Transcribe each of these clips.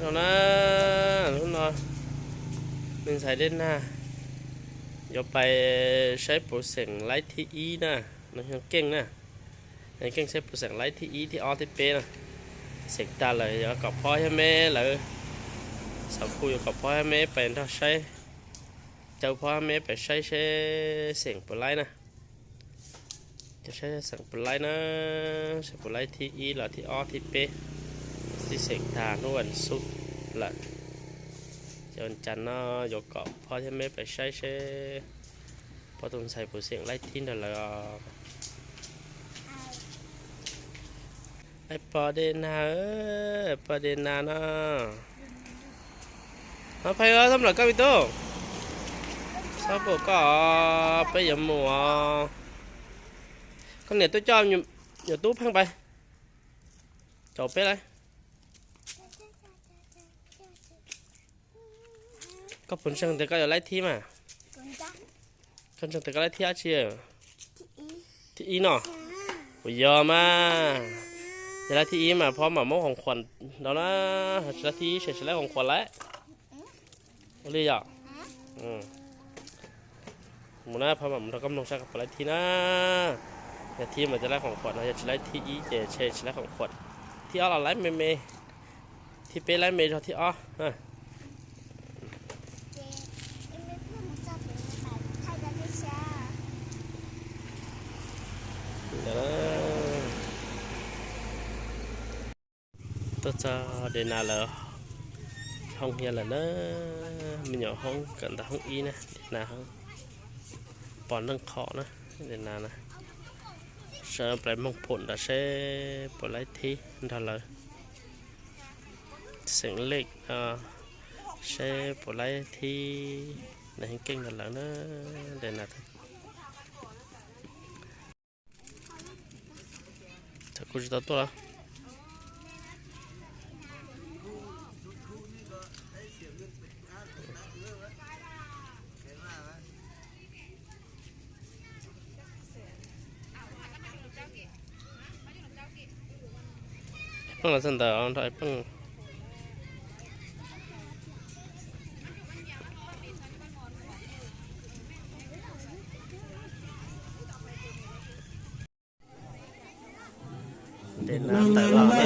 No na, hnub no me ntxhais Dej Nag yuav pais saib puas xeem laib thib ib na, no yog Keej na. Keej saib puas xeem laib thib ib, thib ob, thib peb na. Xeem tag lawm yuav kom Phob thiab Meb lawv, xav kuj yuav kom Phob thiab Meb pais nrog saib, caw Phob thiab Meb pais saib seb xeem puas laib na. Caw saib xeem puas laib na, saib puas laib thib ib los thib ob thib peb, tib xeem tag hnub vas xuv lawm. Ces vas cas no yuav kom Phob thiab Meb pais saib seb Phob tus ntxhais puas xeem laib thib nrog lawv os. Pog Dej Nag, pog Dej Nag no. Phob, txhob nplawm koj me tub, txhob nplawm koj, peb yuav mus os. Koj niam tuaj coj nyuam tub pheej pais, caum peb lauj. Koj puas ntseeg tias koj yuav laib thib mas? Koj ntseeg tias koj laib thib dab tsi? Thib ib no. Kuv yog mas, yog laib thib ib mas Phob mam muab khoom khuam no na, tsis laib thib ib ces tsis laib khoom khuam lawm. Ua li yom? Mus na, Phob mam mus nrog koj mloog saib koj puas laib thib na. Yog thib mas tsis laib khoom khuam no, yog tsis laib thib ib ces tsis laib khoom khuam. Thib ob los laib me me, thib peb laib me zog thib ob. Tuaj txog Dej Nag lawv hoob hias lawm na, me nyuam hoob kawm ntawv hoob ib na, Dej Nag hoob pos neej qhov na, Dej Nag na. Sawv daws pais mloog phom ntawd seb puas laib thib nrog lawv. Xeem lej, seb puas laib thib, nws heev keej nrog lawv na, Dej Nag. Kuv tsis tau tuaj los. Pheej los txog ntawm nrog Pheej. Dej Nag tawm los na,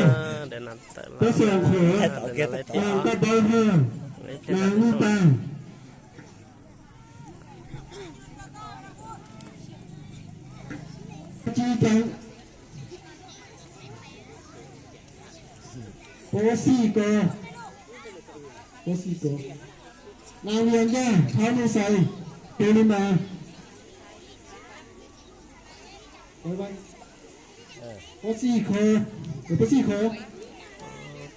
Dej Nag tawm los. Pov Xij Kos, Pov Xij Kos, Nas Lias Ncaj, Thab Nuj Xais, Tus Lis Mas, Pov Xij Kos, Pov Xij Kos,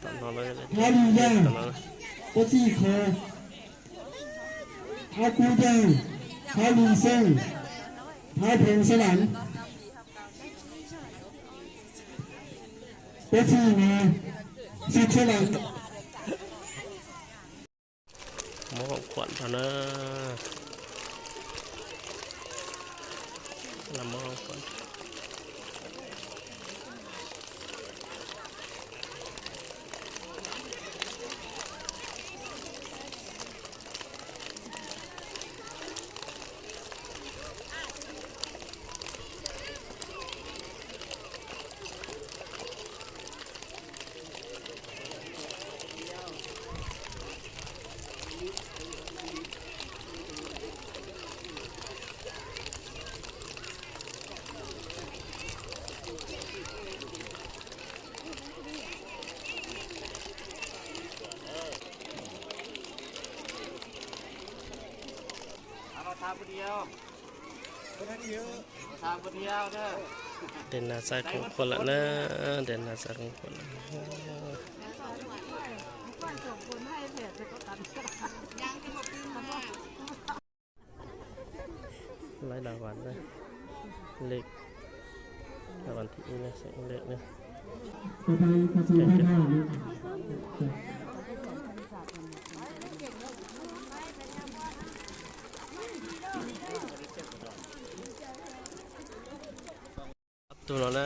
Thab Lis Ncaj, Pov Xij Kos, Thab Kub Ncaug, Thab Lis Xeej, Thab Phoov Xab Lav, Pov Xij Nas, Xij Xab Lav. Muab khoom khuam rau na. Muab khoom khuam. Dej Nag xa khoom khuam lawm na, Dej Nag xa khoom khuam lawm. Laib đa vans na, lej đa vans thib ib na, xeem lej na. Ob tug no na,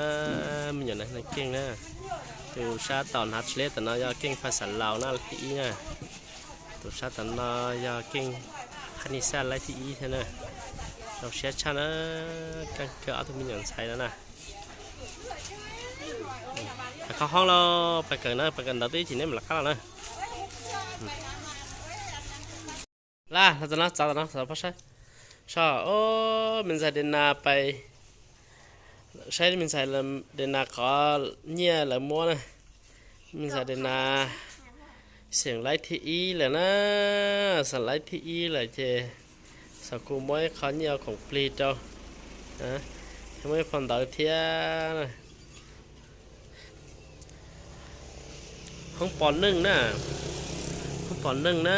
me nyuam neeg keej na. Tus sab tom hnav tsheb tom no yog Keej Phaj Xam Laus na, laib thib ib na. Tus sab tom no yog Keej Phaj Nij Xaj, laib thib ib thiab na. Zoo siab tshaj na, keej kawg ob tug me nyuam ntxhais no na. Pais kho hoob lauj, pais kawm na, pais kawm ntawv twb ib chim neb mam rov qab los na. Laj, los txog no, txav tom no, txav pab saib. Saib, o, me ntxhais Des Nas pais saib me ntxhais Des Nas qhov nyiaj lawv muab na. Me ntxhais Des Nas xeem laib thib ib lawm na, xeem laib thib ib lawm ces xav kuj muab ib qho nyiaj khoom plig rau, muab ib phau ntawv thiab. Hoob pos neej na, hoob pos neej na,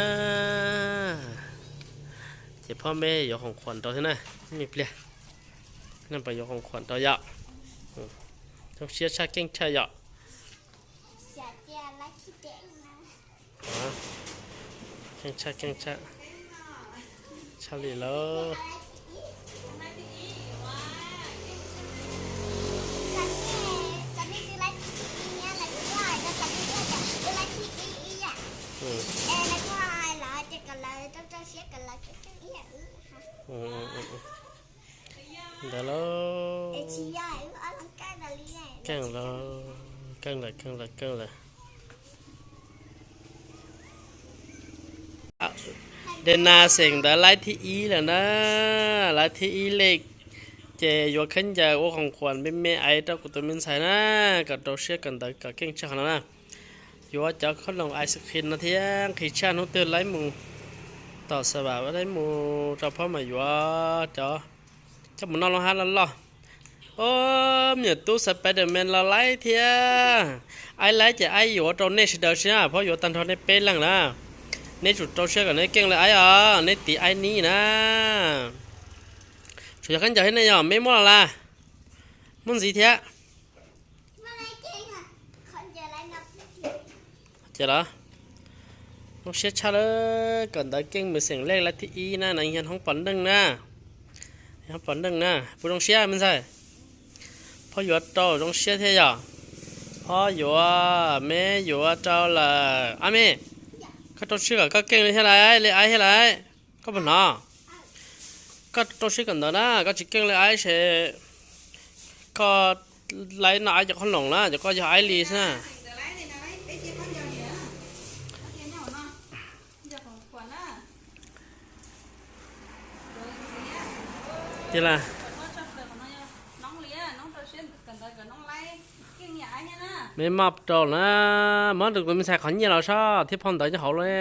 ces phob meb yuav khoom khuam rau thiab na, me pliag, nej puas yuav khoom khuam rau yom? Zoo siab tshaj, keej tshaj yom? Keej tshaj, keej tshaj, tshaj li lauj. Ntawd lauj. Keej lauj, keej lawm, keej lawm, keej lawm. Des Nas xeem ntawd laib thib ib lawm na, laib thib ib lej, ces yuav khaub ncaws ua khoom khuam me me aiv rau kuv tus me ntxhais na, kom rau siab kawm ntawv kom keej tshaj qhov no na. Yuav cov khob noom ice cream no thiab nqhis tshaj hnub twg laib mus tom Xav Vam laib mus rau phob mas yuav cov coj mus noj lub hab loj loj. O, me nyuam tub Spiderman los laib thiab. Aib laib ces aib yuav rau nej sawv daws siab, phob yuav tag nrho nej peb leeg na. Neb tsum rau siab kom neb keej li aib os, neb tiv aib nib na. Tsum yog khaub ncaws thiab ne, yog meb muab los las? Muab ntxiv thiab. Ces los, zoo siab tshaj lawm, kawm ntawv keej mus xeem lej laib thib ib na, neeg yog hoob pos neej na. Hoob pos neej na, puas zoo siab me ntxhais? Phob yuav rau zoo siab thiab yom? Phob yuav, meb yuav rau lawm. Ab me, koj rau siab kom koj keej li thiab lauj, li aib thiab lauj. Koj puas hnov? Koj rau siab kawm ntawv na, koj tsis keej li aib ces koj laib noj aib cov khob noom na, cov koj yog aib li xwb na. Tiag las. Me maj rau na, muab tus me ntxhais qhov nyiaj los soj thiab phau ntawv nyob hauv lauj.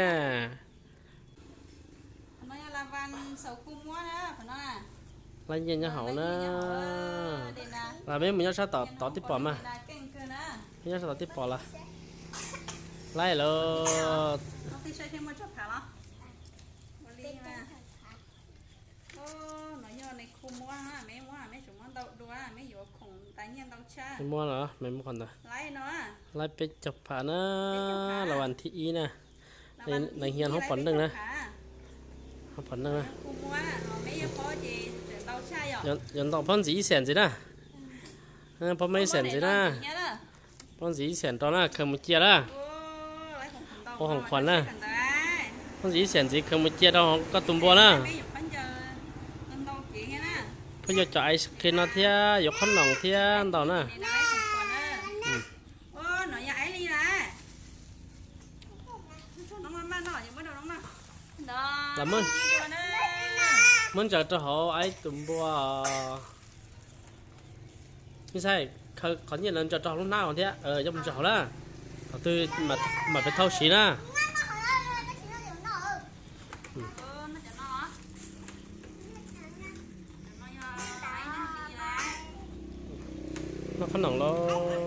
Laib nyiaj nyob hauv na. Los meb mus nyob sab tom tod tib pom mas. Meb nyob sab tod tib pom los. Laib lawm. Muab los, meb muab qhov ntawd. Laib peb caug phav na, los vas thib ib na. Neeg hias hoob pos neej na. Hoob pos neej na. Yuav ntaus phob ntxiv ib xees ntxiv na. Phob meb ib xees ntxiv na. Phob ntxiv ib xees rau na, khaws mus cia na. Ua khoom khuam na. Phob ntxiv ib xees ntxiv khaws mus cia rau koj tus npua na. Phob yuav cov ice cream no thiab yuav qhob noom thiab ntaus na. Los muab, muab ntsaws rau hauv aib tus npua. Me ntxhais, khaws qhov nyiaj ntawd ntsaws rau hauv lub hnab thiab, coj mus ntsaws hauv na. Thaum twg mam pes thauj siv na. Noj qhob noom lauj.